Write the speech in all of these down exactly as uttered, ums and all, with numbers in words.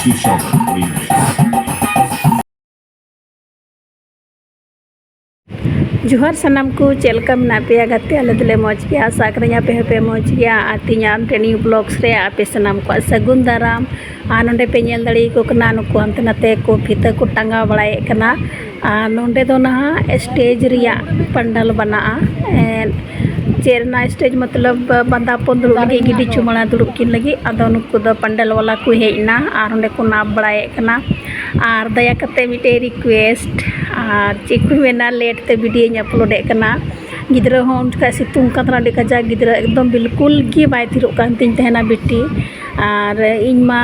T-shirt remix. ᱡᱚᱦᱟᱨ ᱥᱟᱱᱟᱢ ᱠᱚ, ᱪᱮᱫ ᱞᱮᱠᱟ ᱢᱮᱱᱟᱜ ᱯᱮᱭᱟ ᱜᱟᱛᱮ? ᱟᱞᱮ ᱫᱚᱞᱮ ᱢᱚᱡᱽ ᱜᱮᱭᱟ, ᱟᱥᱟ ᱠᱟᱹᱫᱟᱹᱧ ᱟᱯᱮ ᱦᱚᱸᱯᱮ ᱢᱚᱡᱽ ᱜᱮᱭᱟ᱾ ᱟᱨ ᱛᱮᱦᱮᱧᱟᱜ ᱢᱤᱫᱴᱮᱱ new vlogs ᱨᱮ ᱟᱯᱮ ᱥᱟᱱᱟᱢ ᱠᱚᱣᱟᱜ ᱥᱟᱹᱜᱩᱱ ᱫᱟᱨᱟᱢ᱾ ᱟᱨ ᱱᱚᱰᱮ ᱯᱮ ᱧᱮᱞ ᱫᱟᱲᱮᱭᱟᱠᱚ ᱠᱟᱱᱟ, ᱱᱩᱠᱩ ᱦᱟᱱᱛᱮ ᱱᱟᱛᱮ ᱠᱚ ᱯᱷᱤᱛᱟᱹ ᱠᱚ ᱴᱟᱸᱜᱟᱣ ᱵᱟᱲᱟᱭᱮᱫ ᱠᱟᱱᱟ᱾ ᱟᱨ ᱱᱚᱰᱮ ᱫᱚ ᱱᱟᱦᱟᱜ stage ᱨᱮᱭᱟᱜ ᱯᱟᱱᱰᱟᱞ ᱵᱮᱱᱟᱜᱼᱟ᱾ ᱮᱸ, ᱪᱮᱫ ᱨᱮᱱᱟᱜ stage? ᱢᱚᱛᱞᱚᱵ ᱵᱟᱸᱫᱟᱯᱚᱱ ᱫᱩᱲᱩᱵ ᱞᱟᱹᱜᱤᱫ, ᱜᱤᱰᱤ ᱪᱩᱢᱟᱹᱲᱟ ᱫᱩᱲᱩᱵ ᱠᱤᱱ ᱞᱟᱹᱜᱤᱫ᱾ ᱟᱫᱚ ᱱᱩᱠᱩ ᱫᱚ ᱯᱟᱱᱰᱟᱞ ᱵᱟᱞᱟ ᱠᱚ ᱦᱮᱡ ᱮᱱᱟ ᱟᱨ ᱚᱸᱰᱮ ᱠᱚ ᱱᱟᱯ ᱵᱟᱲᱟᱭᱮᱫ ᱠᱟᱱᱟ᱾ ᱟᱨ ᱫᱟᱭᱟ ᱠᱟᱛᱮ ᱢᱤᱫᱴᱮᱡ request, ᱟᱨ ᱪᱮᱫ ᱠᱚ ᱢᱮᱱᱟ, late ᱛᱮ video ᱧ upload ᱮᱫ ᱠᱟᱱᱟ᱾ ᱜᱤᱫᱽᱨᱟᱹ ᱦᱚᱸ ᱩᱱ ᱡᱚᱠᱷᱟᱡ ᱥᱤᱛᱩᱝ ᱠᱟᱱ ᱛᱟᱦᱮᱱᱟ ᱟᱹᱰᱤ ᱠᱟᱡᱟᱠ, ᱜᱤᱫᱽᱨᱟᱹ ᱮᱠᱫᱚᱢ ᱵᱤᱞᱠᱩᱞ ᱜᱮ ᱵᱟᱭ ᱛᱷᱤᱨᱚᱜ ᱠᱟᱱ ᱛᱤᱧ ᱛᱟᱦᱮᱱᱟ ᱵᱤᱴᱤ᱾ ᱟᱨ ᱤᱧ ᱢᱟ,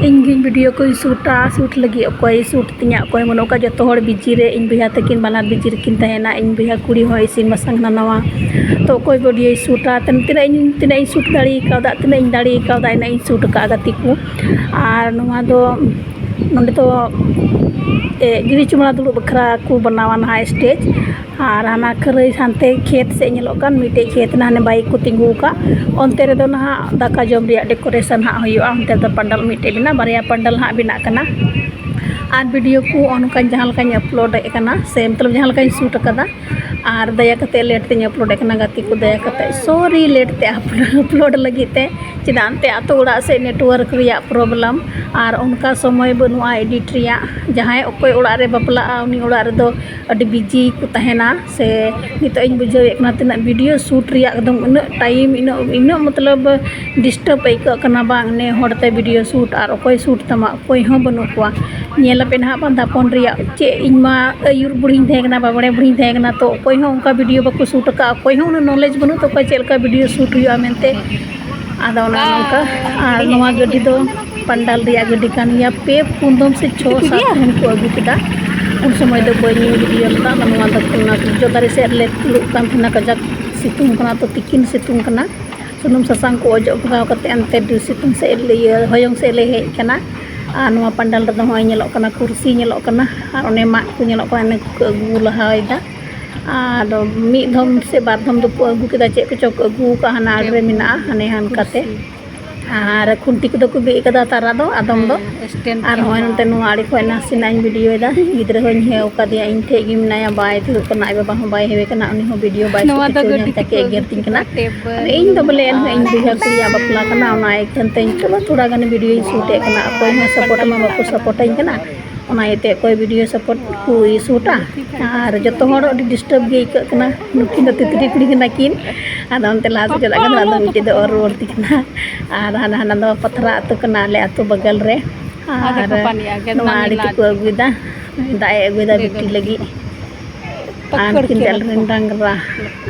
ᱤᱧ ᱜᱤᱧ video ᱠᱚᱧ ᱥᱩᱴᱟ, ᱥᱩᱴ ᱞᱟᱹᱜᱤᱫ ᱚᱠᱚᱭ ᱥᱩᱴ ᱛᱤᱧᱟ, ᱚᱠᱚᱭ ᱵᱟᱹᱱᱩᱜ ᱠᱚᱣᱟ, ᱡᱚᱛᱚ ᱦᱚᱲ busy ᱨᱮ᱾ ᱤᱧ ᱵᱚᱭᱦᱟ ᱛᱟᱹᱠᱤᱱ ᱵᱟᱱᱟᱨ busy ᱨᱮᱠᱤᱱ ᱛᱟᱦᱮᱱᱟ, ᱤᱧ ᱵᱚᱭᱦᱟ ᱠᱩᱲᱤ ᱦᱚᱸ ᱤᱥᱤᱱ ᱵᱟᱥᱟᱝ ᱦᱟᱱᱟ ᱱᱟᱣᱟ᱾ ᱛᱚ ᱚᱠᱚᱭ videoᱭ ᱥᱩᱴᱟ? ᱛᱤᱱᱟᱹᱜ ᱤᱧ, ᱛᱤᱱᱟᱹᱜ ᱤᱧ ᱥᱩᱴ ᱫᱟᱲᱮ ᱠᱟᱣᱫᱟ, ᱛᱤᱱᱟᱹᱜ ᱤᱧ ᱫᱟᱲᱮ ᱠᱟᱣᱫᱟ, ᱤᱱᱟᱹᱜ ᱤᱧ ᱥᱩᱴ ᱟᱠᱟᱫᱼᱟ ᱜᱟᱛᱮ ᱠᱚ᱾ ᱟᱨ ᱱᱚᱣᱟ ᱫᱚ, ᱱᱚᱰᱮ ᱫᱚ, ᱮ, ᱜᱤᱰᱤ ᱪᱩᱢᱟᱹᱲᱟ ᱫᱩᱲᱩᱵ ᱵᱟᱠᱷᱨᱟ ᱠᱚ ᱵᱮᱱᱟᱣᱟ ᱱᱟᱦᱟᱜ stage᱾ ᱟᱨ ᱦᱟᱱᱟ ᱠᱷᱟᱹᱨᱟᱹᱭ ᱦᱟᱱᱛᱮ ᱠᱷᱮᱛ ᱥᱮᱫ ᱧᱮᱞᱚᱜ ᱠᱟᱱ ᱢᱤᱫᱴᱮᱡ ᱠᱷᱮᱛ ᱦᱮᱱᱟᱜ, ᱦᱟᱱᱮ bike ᱠᱚ ᱛᱤᱸᱜᱩ ᱟᱠᱟᱫ, ᱚᱱᱛᱮ ᱨᱮᱫᱚ ᱱᱟᱦᱟᱜ ᱫᱟᱠᱟ ᱡᱚᱢ ᱨᱮᱭᱟᱜ decoration ᱦᱟᱸᱜ ᱦᱩᱭᱩᱜᱼᱟ᱾ ᱚᱱᱛᱮ ᱫᱚ ᱯᱟᱱᱰᱟᱞ ᱢᱤᱫᱴᱮᱡ ᱢᱮᱱᱟᱜᱼᱟ, ᱵᱟᱨᱭᱟ ᱯᱟᱱᱰᱟᱞ ᱦᱟᱸᱜ ᱵᱮᱱᱟᱜ ᱠᱟᱱᱟ᱾ ᱟᱨ video ᱠᱚ ᱚᱱᱠᱟᱧ ᱡᱟᱦᱟᱸ ᱞᱮᱠᱟᱧ upload ᱮᱫ ᱠᱟᱱᱟ, ᱥᱮ ᱢᱚᱛᱞᱚᱵ ᱡᱟᱦᱟᱸ ᱞᱮᱠᱟᱧ ᱥᱩᱴ ᱟᱠᱟᱫᱟ᱾ ᱟᱨ ᱫᱟᱭᱟ ᱠᱟᱛᱮ late ᱛᱮᱧ upload ᱮᱫ ᱠᱟᱱᱟ ᱜᱟᱛᱮ ᱠᱚ, ᱫᱟᱭᱟ ᱠᱟᱛᱮ sorry late ᱛᱮ upload, upload ᱞᱟᱹᱜᱤᱫ ᱛᱮ᱾ ᱪᱮᱫᱟᱜ ᱮᱱᱛᱮ ᱟᱛᱳ ᱚᱲᱟᱜ ᱥᱮᱫ network ᱨᱮᱭᱟᱜ problem, ᱟᱨ ᱚᱱᱠᱟ ᱥᱚᱢᱚᱭ ᱵᱟᱹᱱᱩᱜᱼᱟ edit ᱨᱮᱭᱟᱜ᱾ ᱡᱟᱦᱟᱸᱭ ᱚᱠᱚᱭ ᱚᱲᱟᱜ ᱨᱮ ᱵᱟᱯᱞᱟᱜᱼᱟ, ᱩᱱᱤ ᱚᱲᱟᱜ ᱨᱮᱫᱚ ᱟᱹᱰᱤ busy ᱠᱚ ᱛᱟᱦᱮᱱᱟ᱾ ᱥᱮ ᱱᱤᱛᱚᱜ ᱤᱧ ᱵᱩᱡᱷᱟᱹᱣᱮᱫ ᱠᱟᱱᱟ, ᱛᱤᱱᱟᱹᱜ video shoot ᱨᱮᱭᱟᱜ ᱮᱠᱫᱚᱢ ᱩᱱᱟᱹᱜ time, ᱤᱱᱟᱹᱜ, ᱤᱱᱟᱹᱜ ᱢᱚᱛᱞᱚᱵ disturb ᱟᱹᱭᱠᱟᱹᱜ ᱠᱟᱱᱟ ᱵᱟᱝ, ᱱᱮ ᱦᱚᱲ ᱛᱮ video shoot ᱟᱨ ᱚᱠᱚᱭ shoot ᱛᱟᱢᱟ, ᱚᱠᱚᱭ ᱦᱚᱸ ᱵᱟᱹᱱᱩᱜ ᱠᱚᱣᱟ᱾ ᱧᱮᱞ ᱟᱯᱮ ᱱᱟᱦᱟᱜ ᱵᱟᱸᱫᱟᱯᱚᱱ ᱨᱮᱭᱟᱜ ᱪᱮᱫ, ᱤᱧ ᱢᱟ ᱟᱹᱭᱩᱨ ᱵᱩᱲᱦᱤᱧ ᱛᱟᱦᱮᱸ ᱠᱟᱱᱟ, ᱵᱟᱵᱲᱮ ᱵᱩᱲᱦᱤᱧ ᱛᱟᱦᱮᱸ ᱠᱟᱱᱟ, ᱛᱚ ᱚᱠᱚᱭ ᱦᱚᱸ ᱚᱱᱠᱟ video ᱵᱟᱠᱚ shoot ᱟᱠᱟᱫᱼᱟ, ᱚᱠᱚᱭ ᱦᱚᱸ ᱩᱱᱟᱹᱜ knowledge ᱵᱟᱹᱱᱩᱜ ᱛᱟᱠᱚᱣᱟ ᱪᱮᱫ ᱞᱮᱠᱟ video shoot ᱦᱩᱭᱩᱜᱼᱟ ᱢᱮᱱᱛᱮ᱾ ᱟᱫᱚ ᱚᱱᱮ ᱱᱚᱝᱠᱟ᱾ ᱟᱨ ᱱᱚᱣᱟ ᱜᱟᱹᱰᱤ ᱫᱚ ᱯᱟᱱᱰᱟᱞ ᱨᱮᱭᱟᱜ ᱜᱟᱹᱰᱤ ᱠᱟᱱ ᱜᱮᱭᱟ᱾ ᱯᱮ ᱯᱩᱱ ᱫᱚᱢ ᱥᱮ ᱪᱷᱚ ᱥᱟᱛ ᱫᱚᱢ ᱠᱚ ᱟᱹᱜᱩ ᱠᱮᱫᱟ᱾ ᱩᱱ ᱥᱚᱢᱚᱭ ᱫᱚ ᱵᱟᱹᱧ video ᱞᱮᱫᱟ᱾ ᱟᱫᱚ ᱱᱚᱣᱟ ᱫᱚ ᱚᱱᱟ ᱡᱚᱡᱚ ᱫᱟᱨᱮ ᱥᱮᱫ ᱨᱮᱞᱮ ᱫᱩᱲᱩᱵ ᱠᱟᱱ ᱛᱟᱦᱮᱱᱟ, ᱠᱟᱡᱟᱠ ᱥᱤᱛᱩᱝ ᱠᱟᱱᱟ, ᱛᱚ ᱛᱤᱠᱤᱱ ᱥᱤᱛᱩᱝ ᱠᱟᱱᱟ᱾ ᱥᱩᱱᱩᱢ ᱥᱟᱥᱟᱝ ᱠᱚ ᱚᱡᱚᱜ ᱵᱷᱟᱜᱟᱣ ᱠᱟᱛᱮ ᱚᱱᱛᱮ ᱥᱤᱛᱩᱝ ᱥᱮᱫ ᱞᱮ, ᱤᱭᱟᱹ, ᱦᱚᱭᱚᱝ ᱥᱮᱫ ᱞᱮ ᱦᱮᱡ ᱠᱟᱱᱟ᱾ ᱟᱨ ᱱᱚᱣᱟ ᱯᱟᱱᱰᱟᱞ ᱨᱮᱫᱚ ᱱᱚᱜᱼᱚᱭ ᱧᱮᱞᱚᱜ ᱠᱟᱱᱟ, ᱠᱩᱨᱥᱤ ᱧᱮᱞᱚᱜ ᱠᱟᱱᱟ, ᱟᱨ ᱚᱱᱮ ᱢᱟᱫ ᱠᱚ ᱧᱮᱞᱚᱜ ᱠᱟᱱᱟ, ᱤᱱᱟᱹ ᱠᱚᱠᱚ ᱟᱹᱜᱩ ᱞᱟᱦᱟᱭᱮᱫᱟ᱾ ᱟᱫᱚ ᱢᱤᱫ ᱫᱷᱚᱢ ᱥᱮ ᱵᱟᱨ ᱫᱷᱚᱢ ᱫᱚᱠᱚ ᱟᱹᱜᱩ ᱠᱮᱫᱟ, ᱪᱮᱫ ᱠᱚᱪᱚ ᱠᱚ ᱟᱹᱜᱩ ᱟᱠᱟᱫᱼᱟ, ᱦᱟᱱᱟ ᱟᱲᱮ ᱨᱮ ᱢᱮᱱᱟᱜᱼᱟ, ᱦᱟᱱᱮ ᱦᱟᱱᱠᱟᱛᱮ᱾ ᱟᱨ ᱠᱷᱩᱱᱴᱤ ᱠᱚᱫᱚ ᱠᱚ ᱵᱤᱫ ᱟᱠᱟᱫᱟ ᱛᱟᱨᱟ ᱫᱚ, ᱟᱫᱚᱢ ᱫᱚ᱾ ᱦᱮᱸ, stand ᱟᱨ ᱠᱟᱱᱟ᱾ ᱱᱚᱜᱼᱚᱭ ᱱᱚᱛᱮ ᱱᱚᱣᱟ ᱟᱲᱮ ᱠᱷᱚᱱ ᱱᱟᱥᱮᱱᱟᱜ ᱤᱧ ᱵᱷᱤᱰᱤᱭᱳᱭᱮᱫᱟ᱾ ᱜᱤᱫᱽᱨᱟᱹ ᱦᱚᱸᱧ ᱦᱮᱣ ᱠᱟᱫᱮᱭᱟ, ᱤᱧ ᱴᱷᱮᱡ ᱜᱮ ᱢᱮᱱᱟᱭᱟ, ᱵᱟᱭ ᱫᱩᱲᱩᱵ ᱠᱟᱱᱟ, ᱟᱡ ᱵᱟᱵᱟ ᱦᱚᱸ ᱵᱟᱭ ᱦᱮᱣᱮ ᱠᱟᱱᱟ, ᱩᱱᱤ ᱦᱚᱸ ᱵᱷᱤᱰᱤᱭᱳ ᱵᱟᱭ ᱱᱚᱣᱟ ᱥᱩᱴ ᱫᱚ ᱦᱚᱪᱚᱣᱟᱹᱧᱟ, ᱜᱟᱹᱰᱤ ᱛᱟᱠᱮ ᱛᱮᱠᱚ ᱮᱜᱮᱨ ᱟᱹᱜᱩ ᱛᱤᱧ ᱠᱮᱫᱟ ᱠᱟᱱᱟ᱾ ᱴᱮᱵᱮᱞ ᱟᱫᱚ ᱤᱧ ᱫᱚ ᱵᱚᱞᱮ ᱮᱱᱦᱚᱸ ᱤᱧ ᱟᱨ ᱵᱚᱭᱦᱟ ᱠᱩᱲᱤᱭᱟᱜ ᱵᱟᱯᱞᱟ ᱠᱟᱱᱟ, ᱚᱱᱟ ᱤᱭᱟᱹᱛᱮ ᱛᱮᱧ ᱪᱚᱞᱚ ᱛᱷᱚᱲᱟ ᱜᱟᱱ ᱵᱷᱤᱰᱤᱭᱳᱧ ᱥᱩᱴ ᱮᱫ ᱠᱟᱱᱟ, ᱚᱠᱚᱭ ᱦᱚᱸ ᱥᱟᱯᱳᱨᱴ ᱢᱟ ᱵᱟᱠᱚ ᱥᱟᱯᱳᱨᱴᱟᱹᱧ ᱠᱟᱱᱟ᱾ ᱚᱱᱟ ᱤᱭᱟᱹᱛᱮ ᱚᱠᱚᱭ ᱵᱷᱤᱰᱤᱭᱳ ᱥᱟᱯᱳᱨᱴ ᱠᱚ ᱥᱩᱴᱟ᱾ ᱟᱨ ᱡᱚᱛᱚ ᱦᱚᱲ ᱟᱹᱰᱤ ᱰᱤᱥᱴᱟᱵᱽ ᱜᱮ ᱟᱹᱭᱠᱟᱹᱜ ᱠᱟᱱᱟ, ᱱᱩᱠᱤᱱ ᱫᱚ ᱛᱤᱛᱨᱤ ᱠᱩᱲᱤ ᱠᱟᱱᱟ ᱠᱤᱱ᱾ ᱟᱫᱚ ᱚᱱᱛᱮ ᱞᱟᱦᱟ ᱥᱮᱫ ᱪᱟᱞᱟᱜ ᱠᱟᱱᱟ, ᱟᱫᱚ ᱢᱤᱫᱴᱮᱡ ᱫᱚ ᱚᱨ ᱨᱩᱣᱟᱹᱲ ᱛᱤᱧ ᱠᱟᱱᱟ᱾ ᱟᱨ ᱦᱟᱱᱟ ᱦᱟᱱᱟ ᱫᱚ ᱯᱟᱛᱷᱨᱟ ᱟᱹᱛᱩ ᱠᱟᱱᱟ, ᱟᱞᱮ ᱟᱹᱛᱩ ᱵᱟᱜᱟᱞ ᱨᱮ᱾ ᱟᱨ ᱱᱚᱣᱟ ᱟᱹᱰᱤ ᱛᱮᱠᱚ ᱟᱹᱜᱩᱭᱮᱫᱟ, ᱫᱟᱜ ᱮ ᱟᱹᱜᱩᱭᱮᱫᱟ ᱵᱤᱴᱤ ᱞᱟᱹᱜᱤᱫ᱾ ᱟᱨ ᱱᱩᱠᱤᱱ ᱫᱚ ᱟᱞᱮ ᱨᱮᱱ ᱰᱟᱝᱨᱟ᱾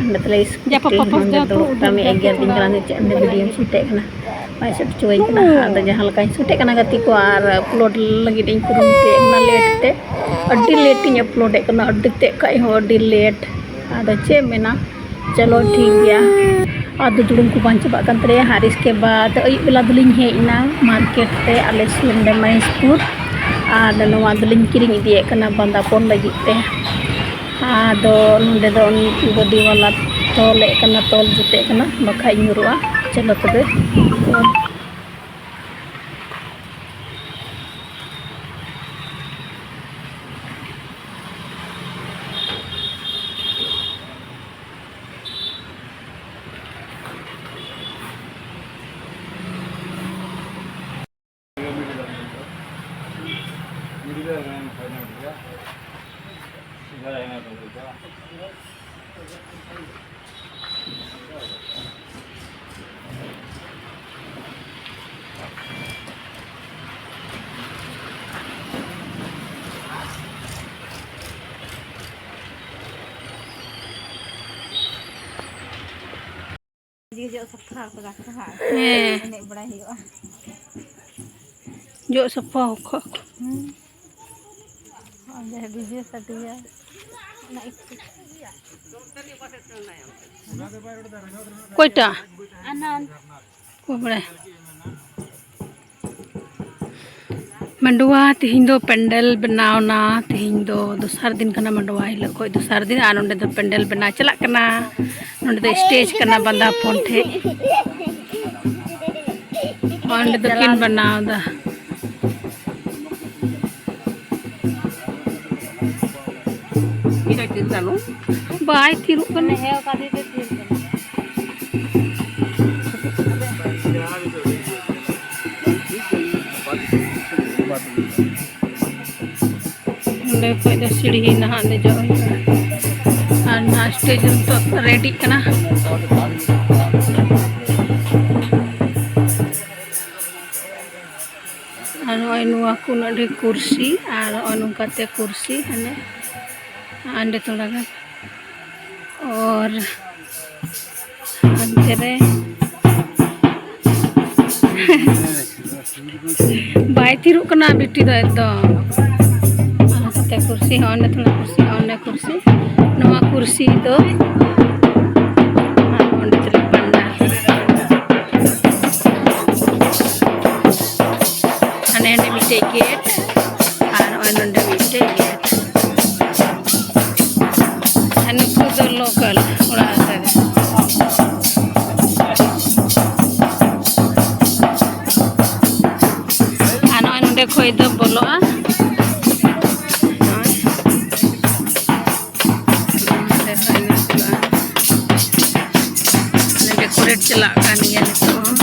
ᱚᱸᱰᱮ ᱛᱟᱞᱮ ᱥᱠᱩᱴᱤ ᱱᱚᱸᱰᱮ ᱫᱩᱲᱩᱵ ᱠᱟᱜ ᱢᱮ, ᱮᱜᱮᱨ ᱫᱤᱧ ᱠᱟᱱᱟ, ᱪᱮᱫ ᱚᱸᱰᱮ ᱵᱷᱤᱰᱤᱭᱳᱢ ᱥᱩᱴᱮᱫ ᱠᱟᱱᱟ? ᱵᱟᱭ ᱥᱩᱴ ᱦᱚᱪᱚᱣᱟᱹᱧ ᱠᱟᱱᱟ᱾ ᱟᱫᱚ ᱡᱟᱦᱟᱸ ᱞᱮᱠᱟᱧ ᱥᱩᱴᱮᱫ ᱠᱟᱱᱟ ᱜᱟᱛᱮ ᱠᱚ, ᱟᱨ ᱟᱯᱞᱳᱰ ᱞᱟᱹᱜᱤᱫ ᱤᱧ ᱠᱩᱨᱩᱢᱩᱴᱩᱭᱮᱫ ᱠᱟᱱᱟ ᱞᱮᱴ ᱛᱮ, ᱟᱹᱰᱤ ᱞᱮᱴ ᱤᱧ ᱟᱯᱞᱳᱰᱮᱫ ᱠᱟᱱᱟ, ᱟᱹᱰᱤ ᱛᱮᱫ ᱠᱷᱟᱡ ᱦᱚᱸ ᱟᱹᱰᱤ ᱞᱮᱴ᱾ ᱟᱫᱚ ᱪᱮᱫ ᱮᱢ ᱢᱮᱱᱟ, ᱪᱚᱞᱚ ᱴᱷᱤᱠ ᱜᱮᱭᱟ᱾ ᱟᱫᱚ ᱫᱩᱲᱩᱵ ᱠᱚ ᱵᱟᱝ ᱪᱟᱵᱟᱜ ᱠᱟᱱ ᱛᱟᱞᱮᱭᱟ ᱦᱟᱸᱜ᱾ ᱤᱥᱠᱮ ᱵᱟᱫ ᱟᱹᱭᱩᱵ ᱵᱮᱞᱟ ᱫᱚᱞᱤᱧ ᱦᱮᱡ ᱮᱱᱟ ᱢᱟᱨᱠᱮᱴ ᱛᱮ, ᱟᱞᱮ ᱥᱩᱨ ᱱᱚᱰᱮ ᱢᱚᱦᱮᱥᱯᱩᱨ᱾ ᱟᱨ ᱱᱚᱣᱟ ᱫᱚᱞᱤᱧ ᱠᱤᱨᱤᱧ ᱤᱫᱤᱭᱮᱫ ᱠᱟᱱᱟ ᱵᱟᱸᱫᱟᱯᱚᱱ ᱞᱟᱹᱜᱤᱫ ᱛᱮ᱾ ᱟᱫᱚ ᱱᱚᱸᱰᱮ ᱫᱚ ᱩᱱᱤ ᱜᱟᱹᱰᱤ ᱵᱟᱞᱟ ᱛᱚᱞᱮᱫ ᱠᱟᱱᱟ, ᱛᱚᱞ ᱡᱩᱛᱮᱫ ᱠᱟᱱᱟ, ᱵᱟᱠᱷᱟᱡ ᱧᱩᱨᱩᱜᱼᱟ᱾ ᱪᱚᱞᱚ ᱛᱚᱵᱮ᱾ ᱡᱚᱜ ᱥᱟᱯᱷᱟ ᱠᱟᱫᱟ ᱠᱚ ᱦᱟᱸᱜ᱾ ᱦᱮᱸ᱾ ᱮᱱᱮᱡ ᱵᱟᱲᱟᱭ ᱦᱩᱭᱩᱜᱼᱟ᱾ ᱡᱚᱜ ᱥᱟᱯᱷᱟ ᱟᱠᱚ᱾ ᱦᱩᱸ᱾ ᱚᱸᱰᱮ ᱰᱤᱡᱮ ᱥᱟᱰᱮᱭᱟ᱾ ᱚᱱᱟ ᱤᱠᱟᱹ᱾ ᱚᱠᱚᱭᱴᱟᱜ? ᱟᱱᱟᱱᱫ᱾ ᱵᱟᱵᱟᱨᱮ᱾ ᱢᱟᱰᱣᱟ ᱛᱤᱦᱤᱧ ᱫᱚ ᱯᱮᱱᱰᱮᱞ ᱵᱮᱱᱟᱣᱱᱟ᱾ ᱛᱤᱦᱤᱧ ᱫᱚ ᱫᱚᱥᱟᱨ ᱫᱤᱱ ᱠᱟᱱᱟ, ᱢᱟᱰᱣᱟ ᱦᱤᱞᱳᱜ ᱠᱷᱚᱡ ᱫᱚᱥᱟᱨ ᱫᱤᱱ, ᱟᱨ ᱱᱚᱸᱰᱮ ᱫᱚ ᱯᱮᱱᱰᱮᱞ ᱵᱮᱱᱟᱣ ᱪᱟᱞᱟᱜ ᱠᱟᱱᱟ᱾ ᱱᱚᱸᱰᱮ ᱫᱚ ᱥᱴᱮᱡᱽ ᱠᱟᱱᱟ ᱵᱟᱸᱫᱟᱯᱚᱱ ᱴᱷᱮᱡ᱾ ᱚᱸᱰᱮ ᱫᱚᱠᱤᱱ ᱵᱮᱱᱟᱣ ᱮᱫᱟ᱾ ᱛᱤᱨᱮ ᱛᱤᱨ ᱠᱟᱱᱩ? ᱵᱟᱭ ᱛᱤᱨᱩᱜ ᱠᱟᱱᱟ᱾ ᱦᱮᱸ, ᱚᱠᱟ ᱛᱤᱨ ᱛᱮ ᱛᱤᱨ ᱠᱟᱱᱟ᱾ ᱚᱸᱰᱮ ᱠᱷᱚᱡ ᱫᱚ ᱥᱤᱲᱦᱤ ᱱᱟᱦᱟᱜ ᱫᱮᱡᱚᱜ ᱦᱩᱭᱩᱜᱼᱟ᱾ ᱟᱨ ᱱᱟᱦᱟᱜ stage ᱱᱤᱛᱚᱜ ᱨᱮᱰᱤᱜ ᱠᱟᱱᱟ᱾ ᱟᱨ ᱱᱚᱜᱼᱚᱭ ᱱᱚᱣᱟ ᱠᱚ ᱩᱱᱟᱹᱜ ᱰᱷᱮᱨ ᱠᱩᱨᱥᱤ, ᱟᱨ ᱱᱚᱜᱼᱚᱭ ᱱᱚᱝᱠᱟᱛᱮ ᱠᱩᱨᱥᱤ ᱦᱟᱱᱮ ᱦᱟᱸᱰᱮ ᱛᱷᱚᱲᱟ ᱜᱟᱱ᱾ ᱟᱨ ᱦᱟᱱᱛᱮ ᱨᱮ ᱵᱟᱭ ᱛᱷᱤᱨᱚᱜ ᱠᱟᱱᱟ ᱵᱤᱴᱤ ᱫᱚ ᱮᱠᱫᱚᱢ᱾ ᱦᱟᱱᱛᱮ ᱠᱩᱨᱥᱤ ᱦᱚᱸ ᱚᱸᱰᱮ, ᱛᱷᱚᱲᱟ ᱠᱩᱨᱥᱤ ᱦᱚᱸ ᱚᱸᱰᱮ, ᱠᱩᱨᱥᱤ, ᱱᱚᱣᱟ ᱠᱩᱨᱥᱤ ᱫᱚ ᱟᱨ ᱚᱸᱰᱮ ᱛᱟᱞᱮ ᱯᱟᱱᱰᱟ᱾ ᱦᱟᱱᱮ ᱦᱟᱸᱰᱮ ᱢᱤᱫᱴᱮᱡ ᱜᱮᱴ ᱟᱨ ᱱᱚᱜᱼᱚᱭ ᱱᱚᱸᱰᱮ ᱢᱤᱫᱴᱮᱡ ᱜᱮᱴ᱾ ᱟᱨ ᱱᱩᱠᱩ ᱫᱚ ᱞᱳᱠᱟᱞ ᱚᱲᱟᱜ ᱨᱮ᱾ ᱟᱨ ᱱᱚᱜᱼᱚᱭ ᱱᱚᱸᱰᱮ ᱠᱷᱚᱡ ᱫᱚ ᱵᱚᱞᱚᱜᱼᱟ᱾ ᱱᱚᱜᱼᱚᱭ᱾ ᱱᱚᱸᱰᱮ ᱠᱷᱚᱡ ᱫᱚ ᱵᱚᱞᱚᱜᱼᱟ᱾ ᱰᱮᱠᱳᱨᱮᱴ ᱪᱟᱞᱟᱜ ᱠᱟᱱ ᱜᱮᱭᱟ ᱱᱤᱛᱚᱜ ᱦᱚᱸ᱾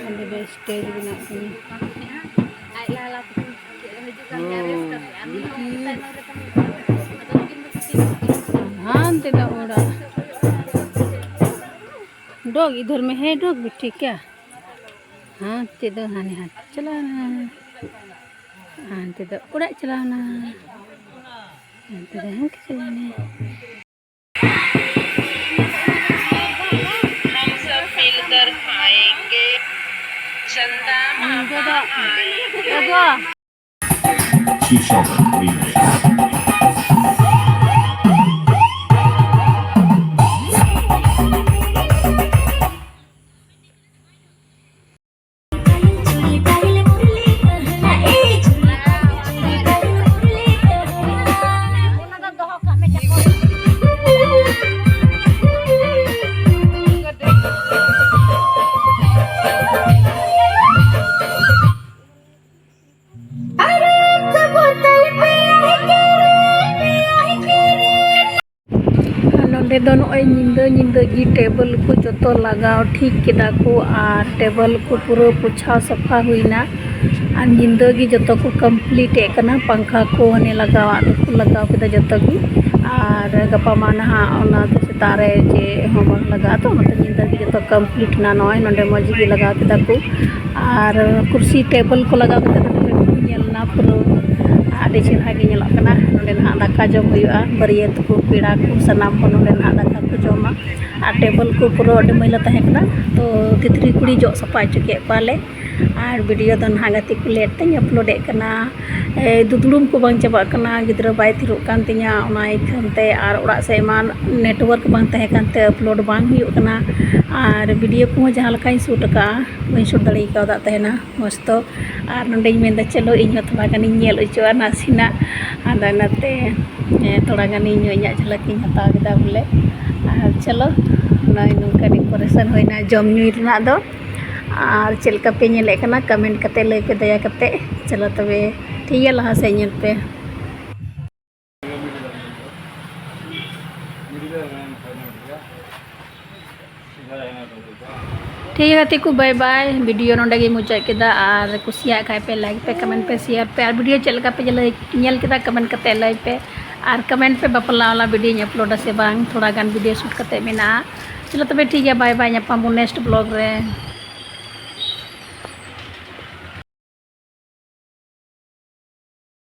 ᱚᱸᱰᱮ ᱫᱚ ᱥᱴᱮᱡᱽ ᱵᱮᱱᱟᱜ ᱠᱟᱱᱟ᱾ ᱦᱟᱱᱛᱮ ᱫᱚ ᱚᱲᱟᱜ᱾ डॉग इधर में है, डॉग भी ठीक है। ᱦᱟᱱᱛᱮ ᱫᱚ ᱦᱟᱱᱮ ᱦᱟᱱᱛᱮ ᱪᱟᱞᱟᱣᱱᱟ᱾ ᱦᱟᱱᱛᱮ ᱫᱚ ᱚᱲᱟᱜ ᱪᱟᱞᱟᱣᱱᱟ᱾ ᱦᱟᱱᱛᱮ ᱫᱚ ᱦᱟᱱᱛᱮ ᱪᱟᱞᱟᱣᱱᱟ᱾ हम सब मिलकर खाएंगे, चंदा मामा आएंगे। Keep short, remix. ᱱᱚᱰᱮ ᱫᱚ ᱱᱚᱜᱼᱚᱭ ᱧᱤᱫᱟᱹ ᱧᱤᱫᱟᱹ ᱜᱮ ᱴᱮᱵᱚᱞ ᱠᱚ ᱡᱚᱛᱚ ᱞᱟᱜᱟᱣ ᱴᱷᱤᱠ ᱠᱮᱫᱟ ᱠᱚ, ᱟᱨ ᱴᱮᱵᱚᱞ ᱠᱚ ᱯᱩᱨᱟᱹ ᱯᱳᱪᱷᱟᱣ ᱥᱟᱯᱷᱟ ᱦᱩᱭᱱᱟ᱾ ᱟᱨ ᱧᱤᱫᱟᱹ ᱜᱮ ᱡᱚᱛᱚ ᱠᱚ ᱠᱚᱢᱯᱞᱤᱴ ᱮᱫ ᱠᱟᱱᱟ, ᱯᱟᱝᱠᱷᱟ ᱠᱚ ᱦᱟᱱᱮ ᱞᱟᱜᱟᱣᱟᱜ ᱫᱚᱠᱚ ᱞᱟᱜᱟᱣ ᱠᱮᱫᱟ ᱡᱚᱛᱚ ᱜᱮ᱾ ᱟᱨ ᱜᱟᱯᱟ ᱢᱟ ᱱᱟᱦᱟᱜ ᱚᱱᱟ ᱫᱚ ᱥᱮᱛᱟᱜ ᱨᱮ ᱪᱮᱫ ᱦᱚᱸ ᱵᱟᱝ ᱞᱟᱜᱟᱜᱼᱟ, ᱛᱚ ᱚᱱᱟᱛᱮ ᱧᱤᱫᱟᱹ ᱜᱮ ᱡᱚᱛᱚ ᱠᱚᱢᱯᱞᱤᱴ ᱮᱱᱟ᱾ ᱱᱚᱜᱼᱚᱭ ᱱᱚᱰᱮ ᱢᱚᱡᱽ ᱜᱮ ᱞᱟᱜᱟᱣ ᱠᱮᱫᱟ ᱠᱚ, ᱟᱨ ᱠᱩᱨᱥᱤ ᱴᱮᱵᱚᱞ ᱠᱚ ᱞᱟᱜᱟᱣ ᱠᱟᱛᱮ ᱱᱚᱰᱮ ᱞᱟᱹᱴᱩ ᱧᱮᱞ ᱮᱱᱟ ᱯᱩᱨᱟᱹ᱾ ᱟᱹᱰᱤ ᱪᱮᱦᱨᱟ ᱜᱮ ᱧᱮᱞᱚᱜ ᱠᱟᱱᱟ᱾ ᱱᱚᱰᱮ ᱱᱟᱦᱟᱜ ᱫᱟᱠᱟ ᱡᱚᱢ ᱦᱩᱭᱩᱜᱼᱟ, ᱵᱟᱹᱨᱭᱟᱹᱛ ᱠᱚ, ᱯᱮᱲᱟ ᱠᱚ, ᱥᱟᱱᱟᱢ ᱦᱚᱲ ᱱᱚᱰᱮ ᱱᱟᱦᱟᱜ ᱫᱟᱠᱟ ᱠᱚ ᱡᱚᱢᱟ᱾ ᱟᱨ ᱴᱮᱵᱚᱞ ᱠᱚ ᱯᱩᱨᱟᱹ ᱟᱹᱰᱤ ᱢᱟᱹᱭᱞᱟᱹ ᱛᱟᱦᱮᱸ ᱠᱟᱱᱟ, ᱛᱚ ᱛᱤᱛᱨᱤ ᱠᱩᱲᱤ ᱡᱚᱜ ᱥᱟᱯᱷᱟ ᱦᱚᱪᱚ ᱠᱮᱫ ᱠᱚᱣᱟᱞᱮ᱾ ᱟᱨ ᱵᱷᱤᱰᱤᱭᱳ ᱫᱚ ᱱᱟᱦᱟᱜ ᱜᱟᱛᱮ ᱠᱚ ᱞᱮᱴ ᱛᱮᱧ ᱟᱯᱞᱳᱰᱮᱫ ᱠᱟᱱᱟ᱾ ᱮ, ᱫᱩᱫᱲᱩᱢ ᱠᱚ ᱵᱟᱝ ᱪᱟᱵᱟᱜ ᱠᱟᱱᱟ, ᱜᱤᱫᱽᱨᱟᱹ ᱵᱟᱭ ᱛᱷᱤᱨᱚᱜ ᱠᱟᱱ ᱛᱤᱧᱟ, ᱚᱱᱟ ᱤᱠᱷᱟᱹᱱ ᱛᱮ, ᱟᱨ ᱚᱲᱟᱜ ᱥᱮᱫ ᱢᱟ ᱱᱮᱴᱣᱟᱨᱠ ᱵᱟᱝ ᱛᱟᱦᱮᱸ ᱠᱟᱱᱛᱮ ᱟᱯᱞᱳᱰ ᱵᱟᱝ ᱦᱩᱭᱩᱜ ᱠᱟᱱᱟ᱾ ᱟᱨ ᱵᱷᱤᱰᱤᱭᱳ ᱠᱚᱦᱚᱸ ᱡᱟᱦᱟᱸ ᱞᱮᱠᱟᱧ ᱥᱩᱴ ᱟᱠᱟᱫᱼᱟ, ᱵᱟᱹᱧ ᱥᱩᱴ ᱫᱟᱲᱮ ᱠᱟᱣᱫᱟ ᱛᱟᱦᱮᱱᱟ ᱢᱚᱡᱽ ᱫᱚ᱾ ᱟᱨ ᱱᱚᱰᱮᱧ ᱢᱮᱱᱫᱟ, ᱪᱚᱞᱚ ᱤᱧ ᱦᱚᱸ ᱛᱷᱚᱲᱟ ᱜᱟᱱᱤᱧ ᱧᱮᱞ ᱦᱚᱪᱚᱜᱼᱟ ᱱᱟᱥᱮᱱᱟᱜ᱾ ᱟᱫᱚ ᱚᱱᱟᱛᱮ, ᱮ, ᱛᱷᱚᱲᱟ ᱜᱟᱱ ᱤᱧ ᱦᱚᱸ ᱤᱧᱟᱹᱜ ᱡᱷᱟᱞᱟᱠ ᱤᱧ ᱦᱟᱛᱟᱣ ᱠᱮᱫᱟ ᱵᱚᱞᱮ᱾ ᱟᱨ ᱪᱚᱞᱚ, ᱱᱚᱜᱼᱚᱭ ᱱᱚᱝᱠᱟ ᱰᱮᱠᱳᱨᱮᱥᱚᱱ ᱦᱩᱭᱱᱟ ᱡᱚᱢ ᱧᱩ ᱨᱮᱱᱟᱜ ᱫᱚ᱾ ᱟᱨ ᱪᱮᱫ ᱞᱮᱠᱟ ᱯᱮ ᱧᱮᱞᱮᱫ ᱠᱟᱱᱟ, ᱠᱚᱢᱮᱱᱴ ᱠᱟᱛᱮ ᱞᱟᱹᱭ ᱯᱮ ᱫᱟᱭᱟ ᱠᱟᱛᱮ᱾ ᱪᱚᱞᱚ ᱛᱚᱵᱮ, ᱴᱷᱤᱠ ᱜᱮᱭᱟ, ᱞᱟᱦᱟ ᱥᱮᱫ ᱧᱮᱞ ᱯᱮ᱾ ᱴᱷᱤᱠ ᱜᱮᱭᱟ ᱜᱟᱛᱮ ᱠᱚ, ᱵᱟᱭ ᱵᱟᱭ᱾ ᱵᱷᱤᱰᱤᱭᱳ ᱱᱚᱰᱮ ᱜᱮᱧ ᱢᱩᱪᱟᱹᱫ ᱠᱮᱫᱟ᱾ ᱟᱨ ᱠᱩᱥᱤᱭᱟᱜ ᱠᱷᱟᱡ ᱯᱮ, ᱞᱟᱭᱤᱠ ᱯᱮ, ᱠᱚᱢᱮᱱᱴ ᱯᱮ, ᱥᱮᱭᱟᱨ ᱯᱮ᱾ ᱟᱨ ᱵᱷᱤᱰᱤᱭᱳ ᱪᱮᱫ ᱞᱮᱠᱟ ᱯᱮ ᱧᱮᱞ ᱠᱮᱫᱟ, ᱠᱚᱢᱮᱱᱴ ᱠᱟᱛᱮ ᱞᱟᱹᱭ ᱯᱮ᱾ ᱟᱨ ᱠᱚᱢᱮᱱᱴ ᱯᱮ, ᱵᱟᱯᱞᱟ ᱵᱟᱞᱟ ᱵᱷᱤᱰᱤᱭᱳᱧ ᱟᱯᱞᱳᱰᱟ ᱥᱮ ᱵᱟᱝ, ᱛᱷᱚᱲᱟ ᱜᱟᱱ ᱵᱷᱤᱰᱤᱭᱳ ᱥᱩᱴ ᱠᱟᱛᱮ ᱢᱮᱱᱟᱜᱼᱟ᱾ ᱪᱚᱞᱚ ᱛᱚᱵᱮ ᱴᱷᱤᱠ ᱜᱮᱭᱟ, ᱵᱟᱭ ᱵᱟᱭ, ᱧᱟᱯᱟᱢ ᱵᱚᱱ ᱱᱮᱠᱥᱴ ᱵᱞᱚᱜ ᱨᱮ᱾